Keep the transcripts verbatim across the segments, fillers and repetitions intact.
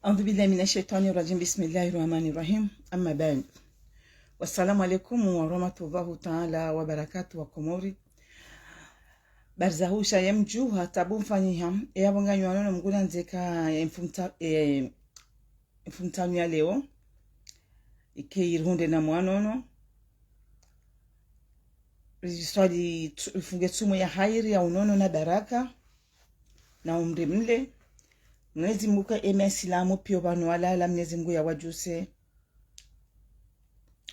أعوذ بالله من الشيطان الرجيم. بسم الله الرحمن الرحيم. أما بعد. والسلام عليكم ورحمة الله تعالى وبركاته وكوموري. Barzahu sha ye mdjuha tabu mfanyiha. Eya bonga nywanono mguna ndzeka ye mfumta-, e, mfumtanu ya leo. Ike irihundre na mwanono. Riswali tsu-, rifunge tsumu ya hairi ya unono na baraka. Na umri mle. Mwenyezi Mungu ka eme Islamu pia pvanu walala, Mwenyezi Mungu ya wadjuse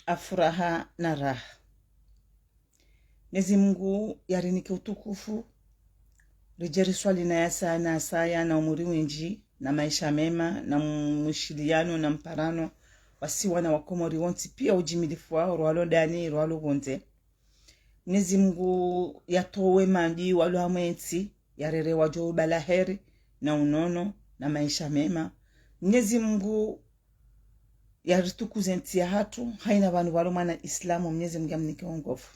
afuraha na raha. Mwenyezi Mungu yarinike utukufu, ridje riswali na yasa, na saya, na umuri windji, na maisha mema, na mwishiliano, na mparano, wasiwa na wakomori wontsi, pia ujimilifu wao, rwalo ndani, rwalo pvondze. Mwenyezi Mungu yatowe madi walo hamwe ntsi, yarere wadjo ubala heri, na unono, na maisha mema. Mwenyezi Mungu yaritukuze ntsi yahatru, haina pvanu walo mwana Islamu, Mwenyezi Mungu yamnike ongofu.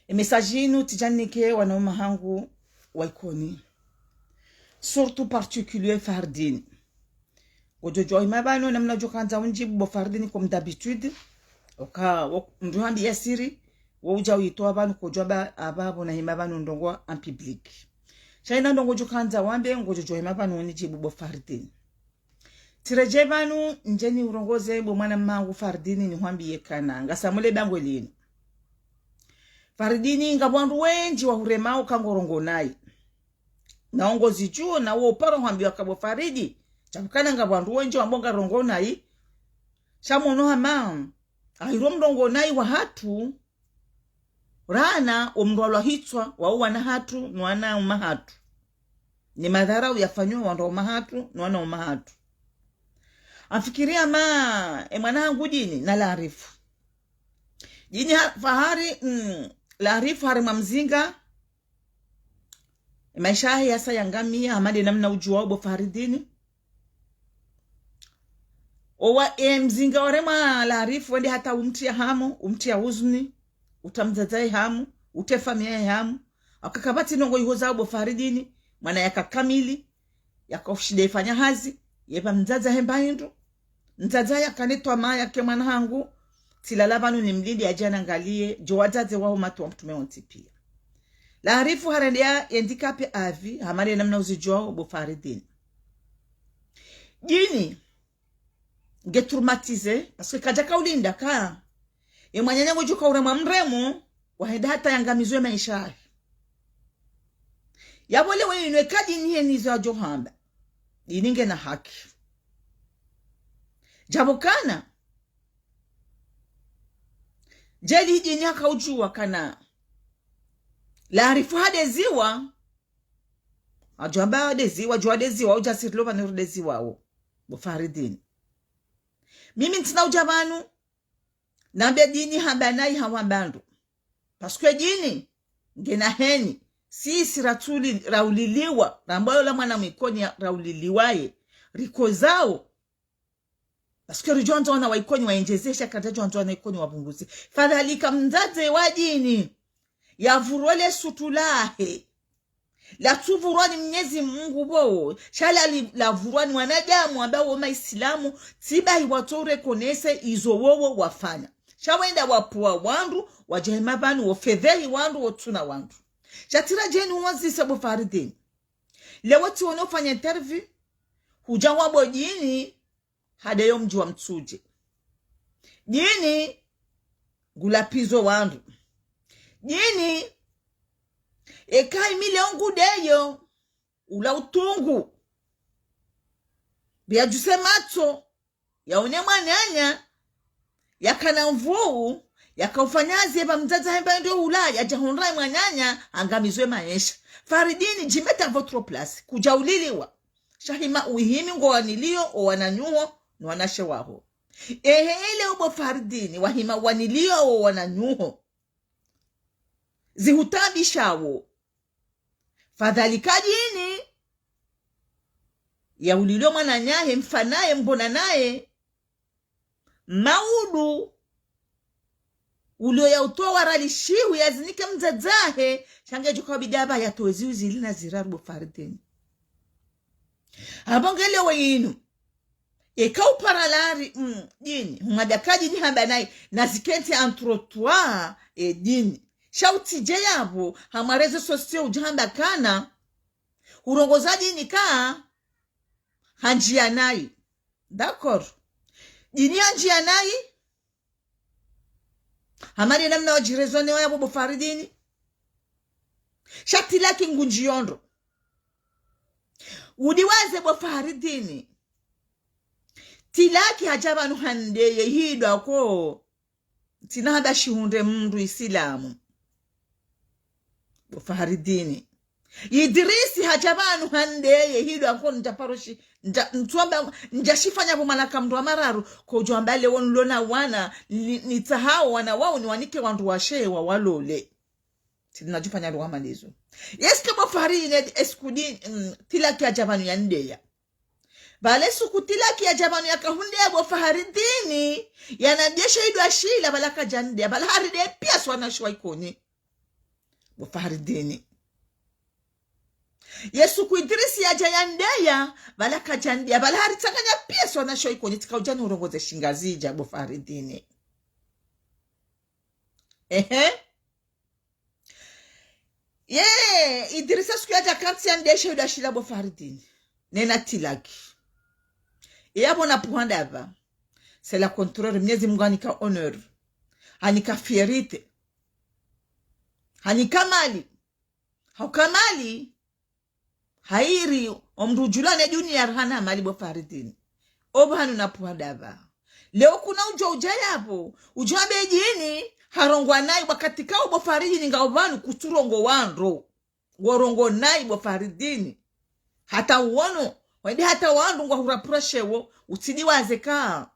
E message inu tsidjanike wanaume hangu wa Ikoni. Surtout particulier Fardine. Ngodjo djuwa hima pvanu, namna djo kandza undjibu bo Fardine comme d'habitude. Oka, wo-, mdru hambi ya siri, wo udja uyitowa pvanu kodjuwa ba, aba bona hima pvanu ndrongo en public. Sha ina ndrongo djo kandza wambe, ngodjo djuwa hima pvanu unidjibu bo Fardine. Tsiredje pvanu, ndjeni urongoze bo mwana mangu Fardine nihwambiye kana, ngasi mule bangwe linu. Fardine ngapvo wandru wendji wahuremao ka ngorongonayi. Na wo ngozidjuo na wo uparo hwambiwa ka bo Faridi. Sha pvukana ngapvo wandru wendji wambao ngarongonayi. Sha mono hama, ahirwa mrongonayi wahatru. Rana, omndru alwa hitswa, wao wana hatru, no wanaume hatru. Ni madhara uyafanywa wandru waume hatru, no wanaume hatru. Amfikiri ama, e mwana hangu Djini, na Laarifu. Djini ha-, fahari, mm, Laarifu harimwa mzinga. E maisha yahe yasa yangamia, hama nde namna udjuwao bo Faridini. Owa, e mzinga waremwa Laarifu, wende hata umtriya hamu, umtriya huzuni, utra mdzadze ye hamu, utre famiyi ye hamu. Aka kapvatsi ndrongo iho zao bo Faridini, mwana yaka kamili, yaka ushinde ifanya hazi, yepva mdzadze hemba hindru. Mdzadze yakane twamaa yake mwana hangu, tsilala pvanu nimlinde yadje yanangaliye, djo wadzadze waho matu wa mtrume wontsi pia. Laarifu harende ya handicapé à vie, hama nde namna uzidjuwao bo Faridini. Djini, nge traumatisé, parce que kadjaka ulinda ka. Ye mwananya ngudjuka uremwa mremo, wahenda hata yangamizwe maisha yahe. Yapvo leo inu eka Djini henizo yadjo hamba. Djini ngena haki. Djapvo kana. Djeli Djini haka udjuwa kana. Laarifu hadeziwa. Adjo amba hadeziwa, djo hadeziwa, udja sirilo pvanu rudeziwao. Bo Faridini. Mimi ntsina udja pvanu. Nambe Djini hamba nayi hawamba ndro. Parce que Djini, ngena heni, sisi ratsuli, rauliliwa, rambwa yola mwana mwikoni ya, rauliliwa ye, rikozao. Parce que ridjo wandzo wana wa Ikoni waendjeze, sha karidjo wandzo wana Ikoni wapvunguze. Fadhalika mdzadze wa Djini, yavurwa le sutu lahe. Latsuvurwa ni Mnyezi Mungu pvo, sha lali-, lavurwa ni wanadamu ambao wo maisilamu, tsi bahi watso reconnaître izo wowo wafanya. Sha wenda wapvuwa wandru, wadja hima pvanu, wofedhehi wandru, wotsuna wandru. Sha tsiredjeni uwazise bo Faridini. Leo tsiwono ufanya interview, hudja wambo Djini, hade yo mdji wa Mtsudje. Djini, ngulapvizo wandru. Djini, eka imi leo ngudeyo, ula utungu. Pvia djuse matso, yaone mwananya, yakana nvuu, yaka ufanya hazi yepva mdzadze hemba ndo ula, yadja hundra mwananya, angamizwe maesha. Faridini, djimeta votre place, kudja uliliwa. Sha hima uhimi ngo wanilio o wananyuho no wanashe waho. Ehe, ele ubo Faridini, wahima wanilio o wananyuho. Zihutaabishawo. Fadhalika Djini, yaulilio mwananyahe, mfanaye, mbonanaye, maudu, ulio yautowa ralishihu yazinike mdzadzahe, sha ngedjo ka bidi aba yatowe ziwu zili na ziraru bo Faridini. Abo nge leo inu. Eka upara lari, mm, djini. Humwambia ka djini hamba nayi, na zikentsi entre toi, e djini. Sha utsidje yapvo, hamwa réseaux sociaux udja hamba kana, urongoza djini ka, handjia nayi. D'accord. Djini handjia nayi, hamwambia namna wadjirezone waya bo Faridini. Sha Tilaki ngundjiyo ndro. Udiwaze bo Faridini. Tilaki hadja pvanu handeye hidwa ko. Tsina hamba shihundre mndru Isilamu. Bo Faridini. Idrisi hadja pvanu handeye hidwa ko ndja paro shi, ndja, ntsuamba, ndja shifanya pvo malaka mndru wa mararu, kodjo amba leo nilona wana, ni, nitsahao wana wao niwanike wandru washe wawalole. Tsina djufanya lugha malizo. Est-ce que bo Faridini, est-ce que di, mm, Tilaki hadja pvanu yandeya. Pvale suku Tilaki yadja pvanu yakahundeya bo Faridini, yanambie she hidwa shila, pvala kadjandeya, pvala haride piya swana shwa Ikoni. Bo Faridini. Ye suku Idrisi yadja yandeya, pvala kadjandeya, pvala haritsanganya piya swana shwa Ikoni, tsika udja niurongoze shingazidja bo Faridini. Ehe. Ye, Idrisa suku yadja kantsi yandeye she hidwa shila bo Faridini. Nena Tilaki. Ye abo na puhanda pva. C'est la contraire, Mnyezi Mungu hanika honneur. Hanika fierté. Hanika mali. Hauka mali. Hairi, omndru udjulwa ne duniya rahana mali bo Faridini. Opvo hanu na puhanda pva. Leo kuna udjo udja yapvo, udjo wambe djini, harongoa nayi wakati kao bo Faridini ngao pvanu kutsurongoa ndro. Ngorongoa nayi bo Faridini. Hata uono, wende hata wandru ngwahurapurashewo, utsidiwaze ka.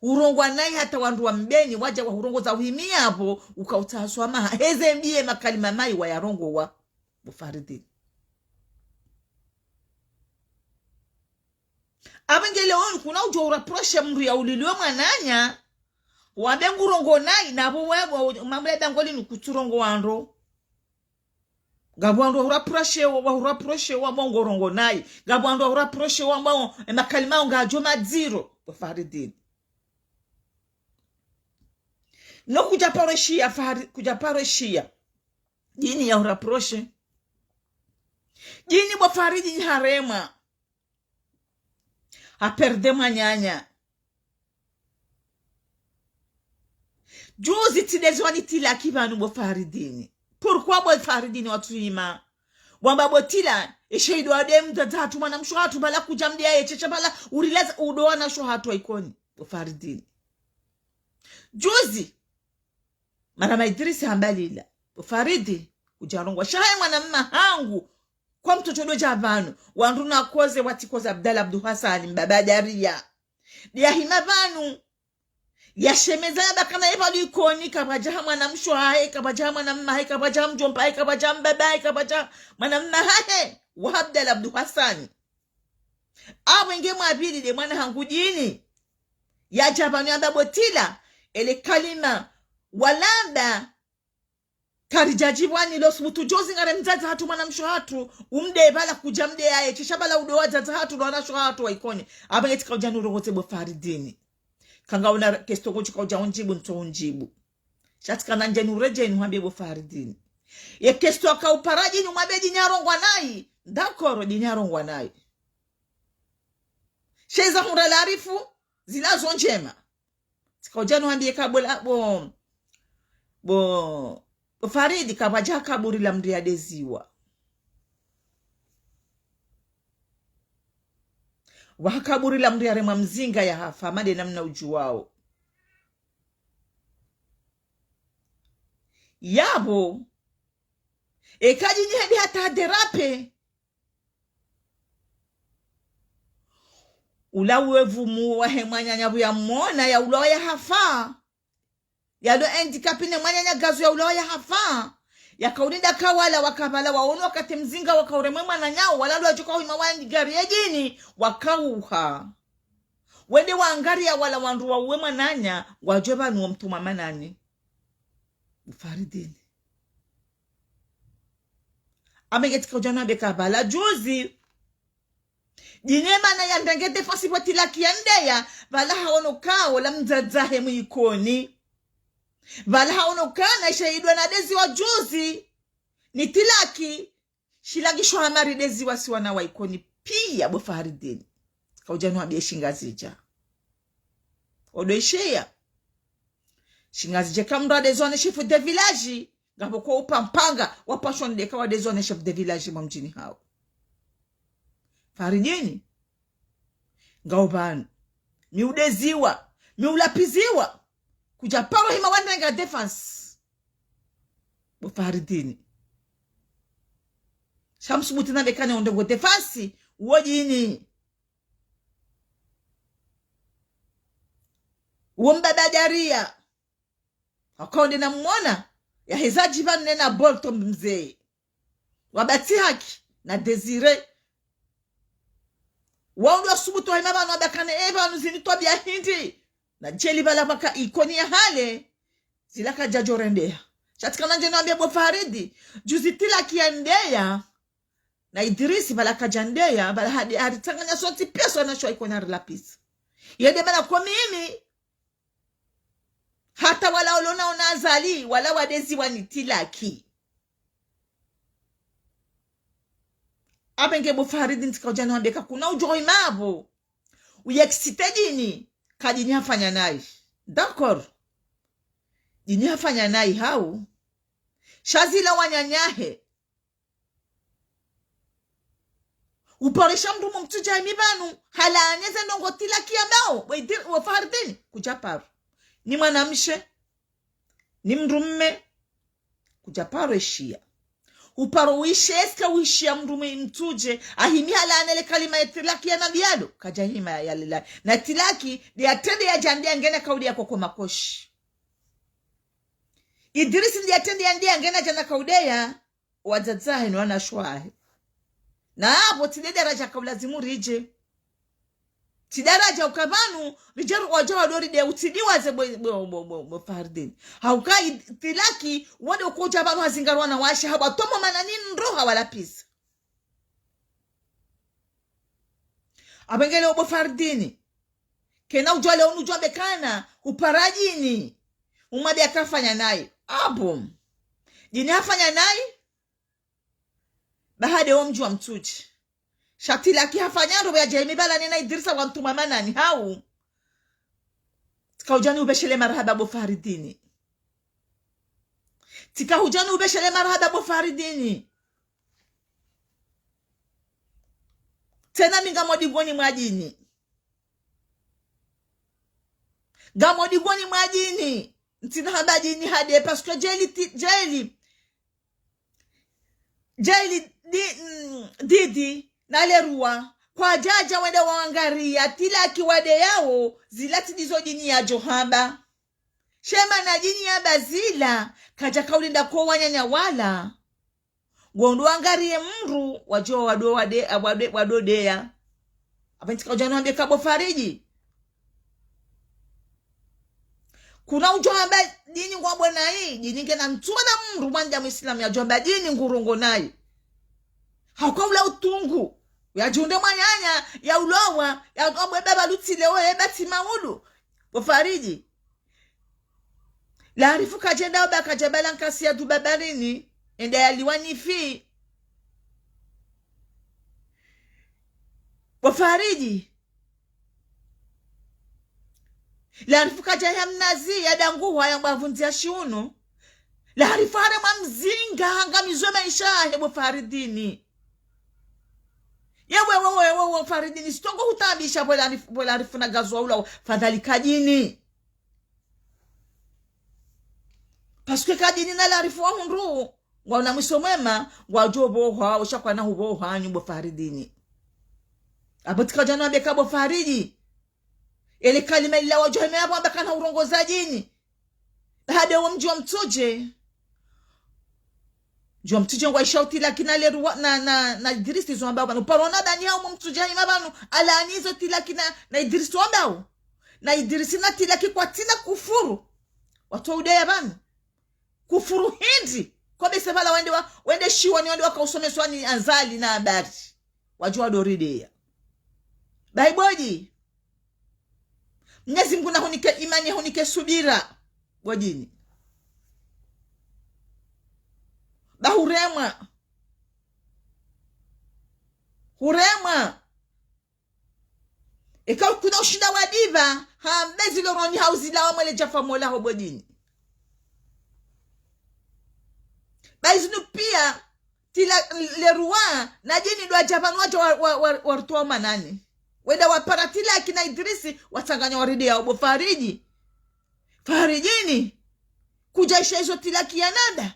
Urongoa nayi hata wandru wa Mbeni, wadja wahurongoza uhimi yapvo, ukautsaha swamaha. Heze mbiye makalima mayi wayarongoa. Bo Faridini. Abo nge leo inu kuna udjo uraproshe mndru ya uliliwe mwananya, wambe ngurongoa nayi, na pvo wewe, mambo ya dangoli ni kutsurongoa ndro. Ngapvo wandru wahuraproshe, wahuraproshe, wambe ngorongoa nayi. Ngapvo wandru wahuraproshe, wambe, e makalima yao ngadjo madziro, bo Faridini. No kudja paro shiya, Fari-, kudja paro shiya. Djini yahuraproshe. Djini bo Faridini haremwa. Haperde mwananya. Juzi tsidezwa ni Tilaki pvanu bo Faridini. Pourquoi bo Faridini watsuhima? Wamba bo Tila, eshe hidwa de mdzadze hatru mwanamshe hatru pvala kudja mdeya yetshe sha pvala urilaza udo wanashe hatru wa Ikoni. Bo Faridini. Juzi, Marama Idrisi hambalila. Bo Faridi, udjarongoa. Sha haye mwananya hangu, kwa mtoto do dja pvanu. Wandru nakoze, watsikoze Abdallah Abdou Hassani, mbaba Daria. Diya hima pvanu. Yashemeza yamba kana ye pvanu Ikoni, kapvadja ha mwanamshe hahe, kapvadja ha mwananya hahe, kapvadja ha mdjomba hahe, kapvadja ha mbaba hahe, kapvadja ha mwananya hahe. Wa Abdallah Abdou Hassani. Awe nge mwabili de mwana hangu djini. Yadja pvanu yamba bo Tila, ele kalima, walamba, karidjadjibwa ni lo subutu juzi ngare mdzadze hatru mwanamshe hatru, umde pvala kudja mdeya yetshe sha pvala udo wadzadze hatru, lo wanashe hatru wa Ikoni. Aba ngeti kaudja nurongoze bo Faridini. Kanga una kesto kudji kaudja undjibu, ntso undjibu. Sha tsi kana ndje nuredjei nuhambie bo Faridini. Ye kesto akaupara djini, umwambie djini yarongoa nayi. D'accord, djini yarongoa nayi. Sheza hundra larifu, zilazo ndjema. Tsika udja nuhambie ka bo la, bo, bo, bo Faridi kapvadja ha kaburi la mndru yadeziwa. Waha kaburi la mndru yaremwa mzinga yahafa, made namna udjuwao. Yapvo, eka djini hende hata hadéraper. Ula uwe vumu wahe mwananya pvo yamwona, yaulawa yahafa. Yalo handicapé ne mwananya gazo yaulawa yahafa. Yakaulinda kawala wakapvala waono wakati mzinga wakauremwa mwananya, wala lwadjuka uhima wa ngari ya djini, wakauha. Wende wangariya wala wandru wauwe mwananya, ngwadjuwe pvanu wamtuma manani. Bo Faridini. Ame ngeti kaudja nuhambie ka pvala juzi. Djini mana yandrenge défense pvo Tilaki yandeya, pvala haono kao la mdzadzahe mwi Ikoni. Pvala haono kana shahidwa na Dezi wa juzi. Ni Tilaki, shilagishwa hamari Dezi wasi wana wa Ikoni piya bo Fahridini. Kaudja nuwambiye Shingazidja. Odo isheya. Shingazidja ka mndru adezwa ne chef de village. Ngapvo kwa upampanga, wapashwa ndeka wadezwa ne chef de village mwa mdjini hawo. Fahridini. Ngao pvanu. Mi udeziwa. Mi ulapiziwa. Kudja paro hima wandrenge défense. Bo Fahridini. Sha msubuti nambe kana ondrenge défense. Uwo djini. Uwo mbaba Djariya. Hakaonde na mwona. Yaheza djiba nena bolto mze. Wabati haki. Na Désiré. Wao ndo wasubutu wahima pvanu wabakane, e, pvanu zini twabiya hindri. Na djeli pvala pvaka Ikoni ya hale. Zila kadjadjo rendeha. Sha tsikana ndje nambiye bo Fahridi. Juzi Tilaki yandeya. Na Idrisi pvala kadjandeya. Pvala hadi haritsanganya sontsi piya swana shwa Ikoni harilapisa. Yende mana ko mimi. Hata wala olona ona Azali, wala wadeziwa ni Tilaki. Apvenge bo Fahridi ntsika udja niwambiye ka kuna udjo hima pvo. Uye kisite djini, ka djini hafanya nayi. D'accord. Djini hafanya nayi hau. Sha zila wananyahe. Uparisha mndru mumtsudja himi pvanu, halaani ze ndrongo Tilaki yambao, bo Idri-, bo Fahridi, kudja paro. Ni mwanamshe, ni mndru mme, kudja paro ishiya. Uparo uishe, est-ce que uishiya mndru mwe mtsudje, ahimi halaani le kalima ya Tilaki yanambiya lo, kadja hima ya lela. Na Tilaki, nde yatrende yadja nde yangena kaudeya koko makoshi. Idrisi nde yatrende yande yangena djana kaudeya, wadzadze wahe no wanashe wahe. Na apvo tsi nde daraja kaulazimu ridje. Tsi daraja uka pvanu, ridje ru-, wadja wadori de utsidiwaze bo, bo, bo, bo, bo Fahridi. Hauka i-, Tilaki, wande ukodja pvanu hazingarwa na washe, hawatomo mana ni ndro hawalapisa. Apvenge le bo Fahridi. Kena udjwa le unu djwa bekana, upara djini. Umwambiya ka hafanya nayi. Apvo. Djini hafanya nayi. Baha de wo mdji wa Mtsudje. Sha Tilaki hafanya ndro yadja himi pvala nena Idrisa wa mtuma manani hau. Tsika udja niupveshelee marahaba bo Fahridi. Tsika udja niupveshelee marahaba bo Fahridi. Tsena mi ngam odingoni mwa djini. Ngam odingoni mwa djini. Ntsina hamba djini hade, parce que djeli ti-, djeli. Djeli di-, mm, Didi, na Leroy. Kwadjadja wende wangariya, Tilaki wade yawo, zila tsi ndizo djini yadjo hamba. She mana djini yamba zila, kadja kaulinda ko wananya wala. Ngondo wangariye mndru, wadjo wado wade, wade, wado deya. Apvo ntsika udja niwambiye ka bo Fahridi. Kuna udjo hamba djini ngwabwe nayi, djini ngena mtsuwa na mndru mwanadamu Islamu yadjo hamba djini ngurongo nayi. Hauka ula utungu. Yadjunde mwananya, ya ulowa, ya ulowa baba lutsile wo, eba tsi maudu. Bo Fahridi. Laharifu kadjenda oba kadja bala nkasi ya duba barini, enda yaliwa ni fi. Bo Fahridi. Laharifu kadja ya mnazi, ya danguhwa, ya mbavunzi ya shiunu. Laharifu haremwa mzinga, hangamizwe maesha yahe bo Fahridi. Ye wewe, wewe, wewe, Fahridi, ni sitongo hutabisha bo Laharifu, bo Laharifu na gazwa ula, fadhali ka djini. Parce que ka djini na Laharifu wa hundru, ngwauna mwiso mwema, ngwadjo pvohwa, usha kwana hupvohwa nyu bo Fahridi. Apvo tsika udja niwambiye ka bo Fahridi. Ele kalima lila wadjo hime apvo wamba kana urongoza djini. Hade wo mdji wa Mtsudje. Mdji wa Mtsudje ngwaisha Tilaki na Leroy na, na, na Idrisi zo wambao pvanu. Uparo ona dani hau mu Mtsudje hima pvanu. Alaani zo Tilaki na, na Idrisi wambao. Na Idrisi na Tilaki kwatsina kufuru. Watso udeya pvanu. Kufuru hindri. Kobese pvala wende wa, wende shiwani wende wakausomeswa ni Azali na habari. Wadjo wado rideya. Bahi bo djini. Mnyezi Mngu nahunike imani, yahunike subira. Bo djini. Ba huremwa. Huremwa. Eka kuna ushinda wadipva, hambe zilo roni hauzilawa mwele djafa molaho bo djini. Ba izinu pia, tila le roi, na djini ndo wadja pvanu wadja wa, wa, wa, warutowa manani. Wenda wapara tila kina Idrisi, watsanganya waridi ya bo Faridji. Faridjini, kudjaisha izo tila kiyanada.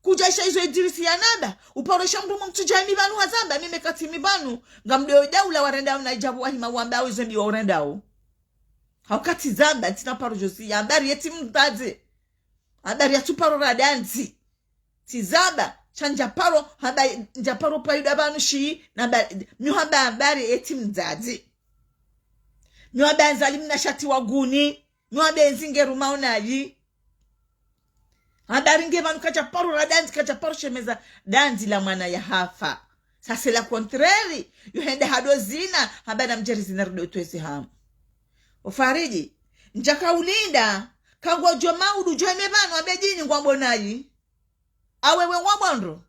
Kudjaisha izo Idrisi yanaba. Uparosha mndru mumtsu dja imi pvanu hazamba, mimi katsi imi pvanu. Ngamdjo daula warendao na idjabu wahima wamba wizo mbi warendao. Hau katsi zamba, ntsina paro djozi ya habari yeti mdzadze. Habari ya tsuparo radandzi. Tsi zamba, sha ndjaparo, hamba ndjaparo payuda pvanu shi, namba, mi hamba habari yeti mdzadze. Mi hamba ndzali mna shati wa guni. Nwa benzi nge rumao nayi. Habari nge pvanu kadjaparo radandzi, kadjaparo shemeza dandzi la mwana yahafa. Ça c'est la contraire. Yo hende hado zina, hamba namdjeri zina rudo twezi hamu. Bo Faridji, ndjaka ulinda, kangodjo maudu djo ime pvanu, hambe djini ngwambo nayi. Awewe ngwambo ndro.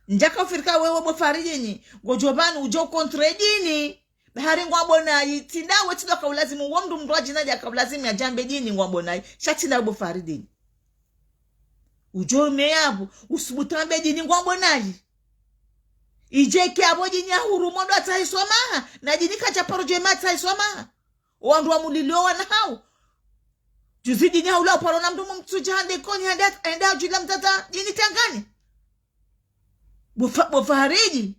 Ndjaka ufirika wewe bo Faridjini, ngodjo pvanu udjo contre djini. Bahari ngwambo nayi, tsi ndawe tsi ndo kaulazimu, wo mndru mndru wa djina dja kaulazimu yadje yambe djini ngwambo nayi. Sha tsi ndawe bo Faridjini. Udjo ime yapvo, usubutu yambe djini ngwambo nayi. Idje ke yapvo djini ya huru mondo atsahi swamaha, na djini kadjaparo djo ime atsahi swamaha. Owandru wa mulilio wana hau. Juzi djini haula uparo na mndru mumtsu dja hande koni hande, hande hadjula mdzadze djini tangani. Bo Fa-, bo Faridji.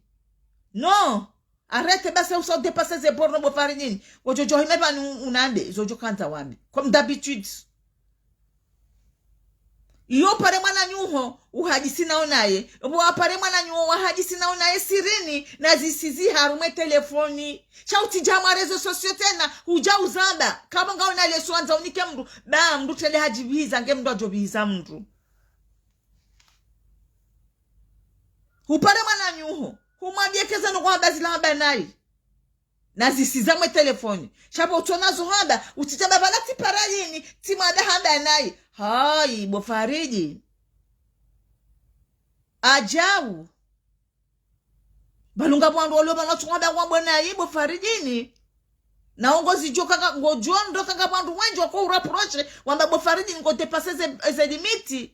Non. Arrête basi usa dépasser ze bornes bo Faridjini. Wodjo djo hime pvanu unambe, izo djo kandza wambe. Comme d'habitude. Iyo upare mwananyaho, uhadisi nao naye. Bo apare mwananyaho, wahadisi nao naye sirini, na zisizi harumwa ye telefoni. Sha utsidja harumwa réseaux sociaux tsena, udja uzamba. Kapvo ngawe na leso wandza unike mndru, ba mndru tsende hadjipvihiza, nge mndru adjopvihiza mndru. Upare mwananyaho, umwambie keza no kwamba zila hamba nayi. Na zisizi harumwa ye telefoni. Sha pvo utsona zo hamba, utsidja hamba pvala tsipara djini, tsimwada hamba nayi. Hayi, bo Faridji. Ajabu. Balunga pvwandru walio pvanu watsu hamba ngwambo nayi, bo Faridjini. Na ongozi djo kanga, ngodjo ndro kanga pvwandru wendji wako ureprocher, wamba bo Faridjini ngo dépasser ze, ze limites.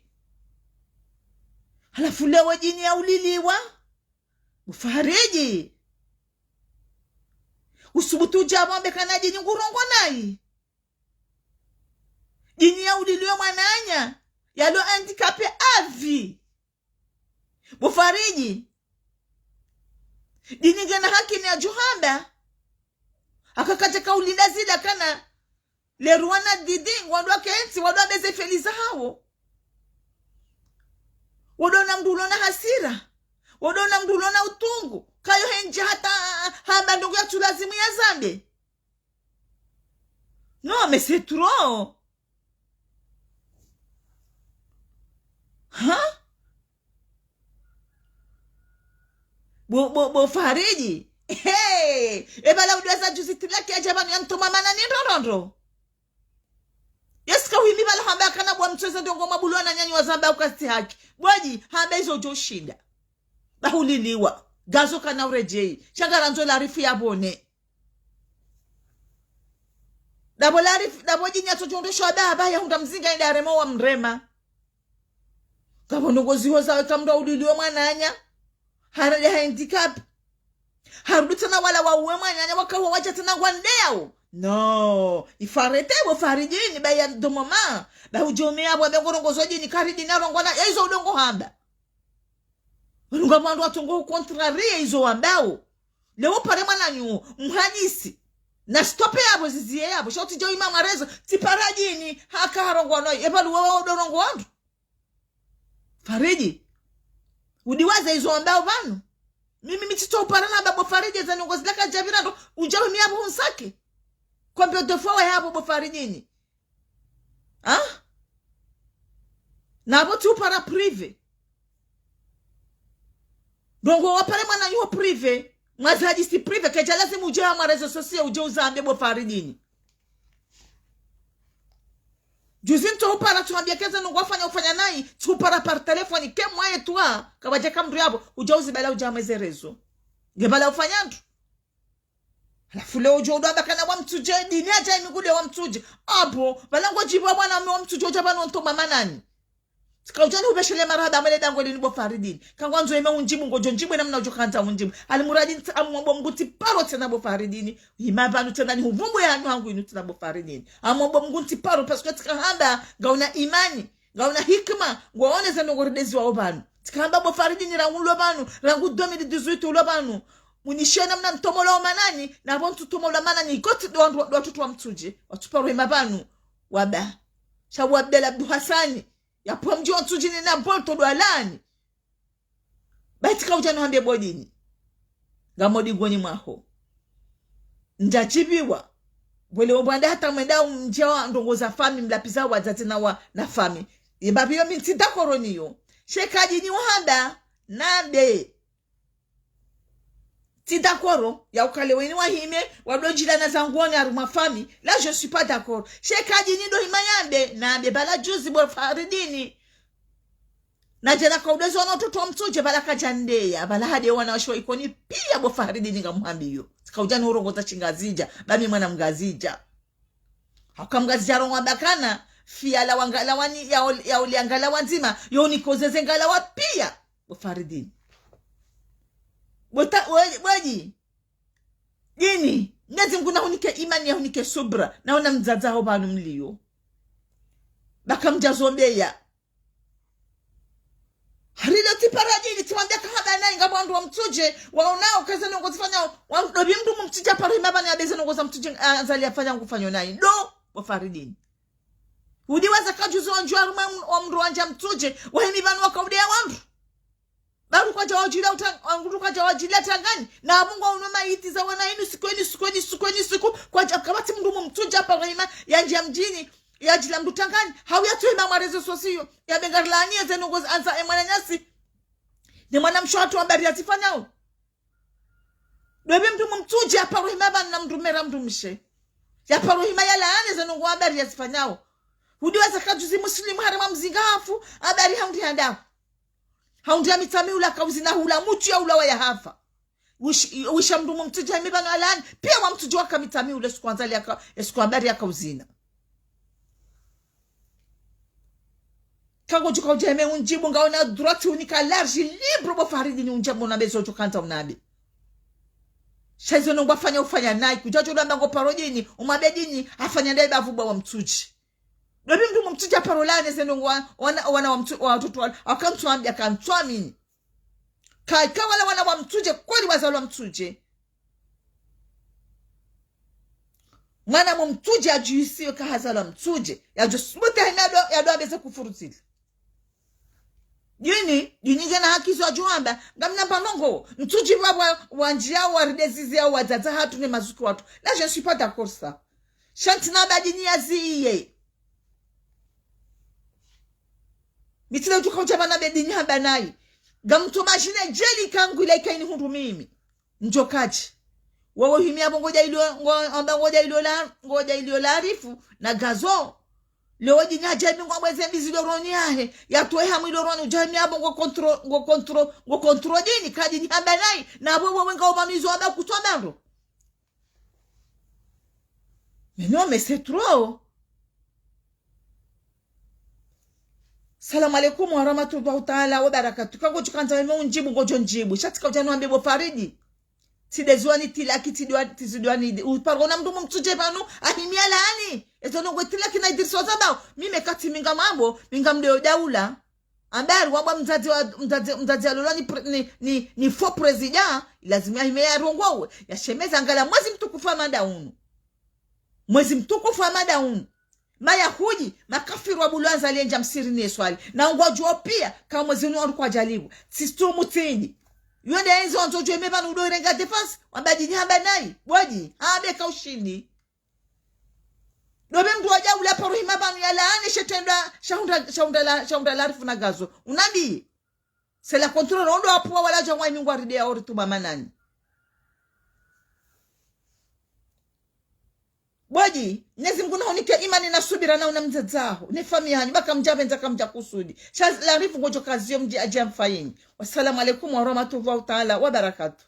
Halafu leo djini ya uliliwa. Bo Faridji. Usubutu udja pvo wambe kana djini ngurongoa nayi. Djini ya uliliwa mwananya, yalo handicapé à vie. Bo Faridji. Djini ngena haki ni yadjo hamba. Haka kadjaka ulinda zila kana. Le roi na didi, ngwandro wakentsi, wandro wabeze feli zahawo. Wandro na mndru ulo na hasira. Wandro na mndru ulo na utungu. Kayo hendji hata hamba ndrongo yatsu lazimu yazambe. Non, mais c'est trop. Hein? Bo, bo, bo Faridji. Hey! Eba la udwaza juzi tilaki yadja pvanu yamtoma mana ni ndrondrondro. Yeska uhimi pvala hamba kana bo mtsweza ndrongo mabulwa na nyanyi wazamba ukatsi haki. Bo djini, hamba izo djo shinda. Ba huliliwa. Ngazo kana uredjeyi. Sha ngarandzo la rifu ya pvone. Dapvo la rifu, dapvo djini yatso djo ndro shwada hamba yahundra mzinga yende yarema wa mrema. Ngapvo ndrongo ziho zawe ka mndru wa uliliwa mwananya. Harudi handicapé. Harudi tsena wala wauwe mwananya wakawa wadja tsena ngwandeyao. Non. Il faut arrêter bo Faridjini, ba ya do moment. Ba udjo ime yapvo wambe ngorongozo djini kari djini yarongoa nayi. Ya izo udongo hamba. Walunga pvwandru watsongo ucontrarier izo wambao. Leo upare mwananyaho, mhadisi. Na stop yapvo ziziye yapvo. Sha utsidja uima harumwa réseau, tsipara djini, haka harongoa nayi. Eba luwa wa udorongoa wandru. Faridji. Udiwaza izo wambao pvanu. Mimi mitsitso upara namba bo Faridji eza ndrongo zila kadjapvira ndro, udja uhimi yapvo unsake. Combien de fois wa yapvo bo Faridjini. Ah? Na pvo tsi upara privé. Ndrongo wapare mwananyaho privé. Mwazi hadisi privé, kedja lazimu udje ha ma réseaux sociaux udje uzambe bo Faridini. Juzi ntso hupara tsumwambia keze nungu wafanya ufanya nayi, tsupara par téléphone, ke mwaye twa, kawadja kamdru yapvo, udja uzibala udja mweze réseau. Nge bala ufanya ndru. Halafu leo udjo udwamba kana wa Mtsudje, Dini hadja imi kude wa Mtsudje. Apvo, bala ngodjipva mwana mme wa Mtsudje udja pvanu ntoma manani. Tsika udja nihupveshele marahaba mwele dango lini bo Faridini. Kangwandzo ime undjibu ngodjo ndjibu namna udjo kandza undjibu. Alimuradi ntsi amwombo Mngu ntsi paro tsena bo Faridini. Ima pvanu tsena nihuvumbu ya hanyu hangu inu tsena bo Faridini. Amwombo Mngu ntsi paro parce que tsika hamba ngauna imani. Ngauna hikima, ngwaoneza nongo rideziwa opvanu. Tsika hamba bo Faridini rangu ulo pvanu, rangu deux mille dix-huit ulo pvanu. Munishona mna ntomola wa manani, na pvo ntsutomola manani, ikotsi ndo wandru wa, ndo watoto wa Mtsudje. Watsuparo ima pvanu, waba. Sha wa Abdallah Abdou Hassani, yapvo mdji wa Mtsudje ni na bolto ndo alani. Ba tsika udja nuhambie bo Dini. Ngamo dingoni mwaho. Ndjadjipviwa. Pvwele ombwanda hata mwenda umdja wa ndrongo za fami, mlapviza wadzadze na wa, na fami. Ye mbapvi yo mi ntsi d'accord niyo. Sha eka Dini wahamba, nambe. Ntsi d'accord, ya ukale weni wahime, wado djilana za ngoni harumwa fami. Là, je suis pas d'accord. Sha eka Dini ndo hima yambe, nambe bala juzi bo Faridini. Na djana kaudezo wana watoto wa Mtsudje, bala kadjandeya, bala hade wanawashe wa Ikoni piya bo Faridini ngamhambiyo. Tsika udja nurongoza shingazidja, ba mi mwana Mngazidja. Hauka Mngazidja rongoa bakana, fiya la wangala wani, ya ol-, ya oli angala wandzima, yo unikozeze ngala wa piya, bo Faridini. Bo ta-, we-, bo Dini. Dini, Mnyezi Mngu nahunike imani, yahunike subra, naona mdzadze haho pvanu mliyo. Baka mdja zombeya. Harilo tsipara Dini, tsimwambia kahaba nayi ngapvo wandru wa Mtsudje, waonao keze nongo zifanyao, wa-, ndo pvi mndru mu Mtsudje aparo hima pvanu yabeze nongo za Mtsudje, ah, Azali afanya ngufanyo nayi. Ndo, bo Faridini. Udi waza kajuzi wandru harumwa m-, wa mndru wandja Mtsudje, wahimi pvanu wakaudeya wandru. Baru kwadja wadjila uta-, wandru kwadja wadjila tangani, na apvo ngwaono mayiti za wana inu siku, inu siku, inu siku, inu siku, kwadja kapvatsi mndru mu Mtsudje aparo hima, yandjia mdjini, yadjila mndru tangani, hau yatsuhima mwa réseaux sociaux, yabenga rilani yeze nongo za anza e mwananyasi. Ne mwana mshe watru habari yazifanyao. Ndo pvi mndru mu Mtsudje aparo hima pvanu na mndru mme ra mndru mshe. Yaparo hima yalaane ze nongo habari yazifanyao. Udi waza kajuzi Muslimu harumwa mzinga hafu, habari haundi handao. Haundi ya Mitsamihuli hakauzina hula mutru ya ulawa yahafa. Wish-, wisha mndru mu Mtsudje himi pvanu alaani, piya wa Mtsudje waka Mitsamihuli siku Azali yaka, siku habari yakauzina. Kangodjo kaudja ime undjibu ngauna droit unika large libre bo Faridini undjibu unambe zo udjo kandza unambe. Sha izo nongo afanya ufanya nayi, kudjadjo udamba ngo paro Dini, umwambe Dini, afanya ndayi bavu bo wa Mtsudje. Ndo pvi mndru mu Mtsudje aparo laane ze nongo wa, wana, wana wa Mtsu-, wa watoto wala, akantswambi, akantswamini. Kayi, ka wala wana wa Mtsudje, kweli wazalwa Mtsudje. Mwana mu Mtsudje adjuhisiwe ka hazalwa Mtsudje, yadjo subuti hina yado, yado abeze kufuru zile. Dini, Dini ngena haki zo adjo hamba, ngamna mba nongo, Mtsudje wa, wa, wandjia, wa ridezizia, wadzadze hatru ne mazuki watru. Là, je ne suis pas d'accord ça. Sha ntsi namba Dini yaziye. Mi tsile udjo kaudja pvanu be Dini hamba nayi. Ngamtso majine djeli kangu ila ika ini hundru mimi. Ndjo kadji. Wewe himi apvo ngodja ilio, ngo, amba ngodja ilio la, ngodja ilio la Arifu, na Gazo. Leo Dini hadja imi ngwamweze mbizi loroni yahe. Yatowe hamu iloroni udja imi apvo ngo kontro, ngo kontro, ngo kontro Dini, ka Dini hamba nayi. Na apvo wewe ngaumamizo amba kutwa mando. Mais non, mais c'est trop. Salamu alaikum wa rahmatullahi taala wa barakatuh. Kangodjo kandza ime undjibu ngodjo ndjibu. Sha tsika udja nuambe bo Faridi. Tsideziwa ni tilaki, tsideziwa, tsideziwa ni, uparo ona mndru mu Mtsudje pvanu, ahimi alaani. Ezo nongo tilaki na Idrissa wazambao. Mi meka tsi mi ngamwambo, mi ngamdeyo daula. Ambari wabwa mdzadze wa, mdzadze, mdzadze alolwa ni pre-, ni, ni, ni faux président, lazima ahime yarongowe, yashemeza ngala mwezi mtukufu wa mada unu. Mwezi mtukufu wa mada unu. Mayahudi, makafiri wabulwa Azali yendja msirini yeswali. Na ngwadjuo piya, ka mwezi unu waru kwadjalibwa. Tsitsu mutsindi. Yo nde enzo wandzo djuwe me pvanu udo irenga défense, wamba Dini hamba nayi, bo Dini, hambe ka ushindi. Ndo be mndru wadja ula paro hima pvanu yalaani she trendwa, shahundra, shahundra la, shahundra la Arifu na Gazo. Unambiye. C'est la contrôle, ondo apvo wala djangwa imi ngwaridea ori tuba manani. Bwadji, Mnyezi Mngu nahunike imani na subira na una mdzadze waho, ne famiyi hanyu, ba kamdja pvendza kamdja kusudi. Sha la rifu ngodjo kaziyo mdji adja mfayinyi. Wassalamu alaikum warahmatullahi taala wabarakatuh.